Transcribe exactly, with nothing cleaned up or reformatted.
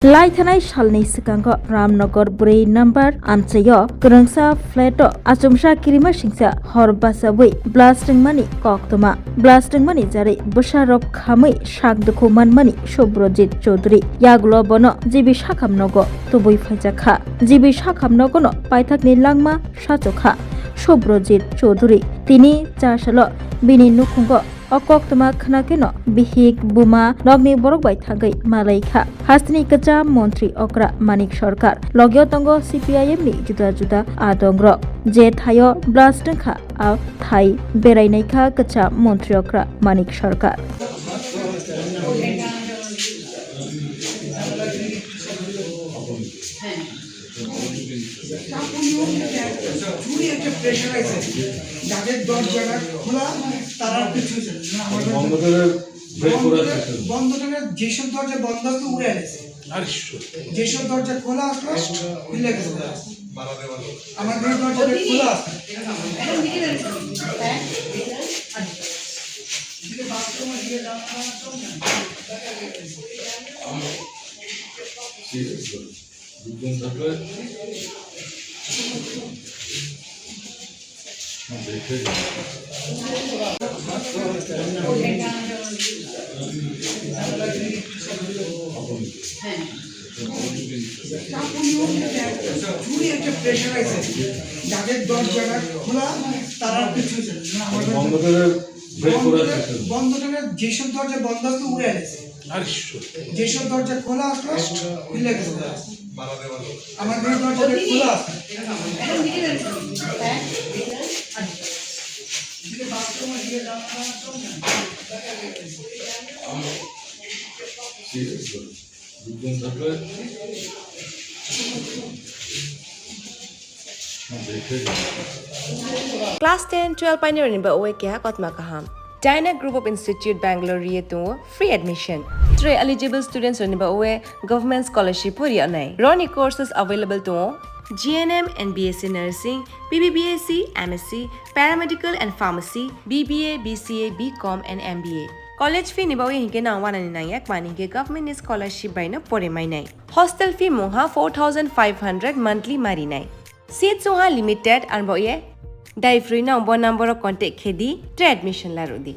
Laithanai salni swkango Ramnagar bwrwi number amchaio kwrwngsa flat-o achomsa kirima singcha hor bachagwi blast wngmani koktwma. Blast wngmani jarwi bwsarok khamwi sak dukhu manmani Subrojit Chowdhury. Yagulo bono G B sakham nogo tubui phaijakha. G B sakham nogono paithakni langma sachokha Subrojit Chowdhury. Tini chasalo bini nukhungo o koktwma khwnakeno bihik, buma, nokni borok bai thangwi malaikha. Hasteni kwcham montri okra Manik Sarkar. Logio tongo C P I M ni juda juda adongrok. Je thaio blast wngkha, a thai berainaikha kwcham montri okra Manik Sarkar. জোরে একটা প্রেশার আছে, যাদের দরজাটা খোলা, তারা কিছু হয়েছে না। আমার কাছে বন্ধ করে ব্রেক করে বন্ধ করে, আসছে। বন্ধ করে যেসব দরজা বন্ধ আছে, উড়ে গেছে। আর যেসব দরজা খোলা আসলো, খুলে গেছে। আমার ঘরের দরজা খোলা আছে। এদিকে বাথরুমে গিয়ে দাঁড়ানো একদম না। ঠিক আছে। জোরে একটা প্রেশার আছে, যাদের দরজাটা খোলা, তারা কিছু হয়েছে না। আমার কাছে বন্ধ করে ব্রেক করে আসছে। বন্ধ করে যেসব দরজা বন্ধ আছে, উড়ে গেছে। আর যেসব দরজা খোলা আসলো, খুলে গেছে। আমার ঘরের দরজা খোলা আছে। এদিকে বাথরুমে গিয়ে দাঁড়ানো একদম না। ঠিক আছে। Class ten, twelve painirokni bagwi keha kothoma kaham. Dyna Group of Institute Bangalore riye tongo free admission. Tei eligible students rokni bagwi government scholarship bo riyoknai. Roni courses available tongo G N M and B S C Nursing, P B B S C, M S C, Paramedical and Pharmacy, B B A, B C A, B Com and M B A. College fee ni bagwi hinkhe nang wanani nangya, mani hinkhe government ni scholarship bai no pore mainai. Hostel fee mungha four thousand five hundred monthly marinai. Seat songha limited, arbo ye dai free no bo number o contact khedi, tei admission larudi.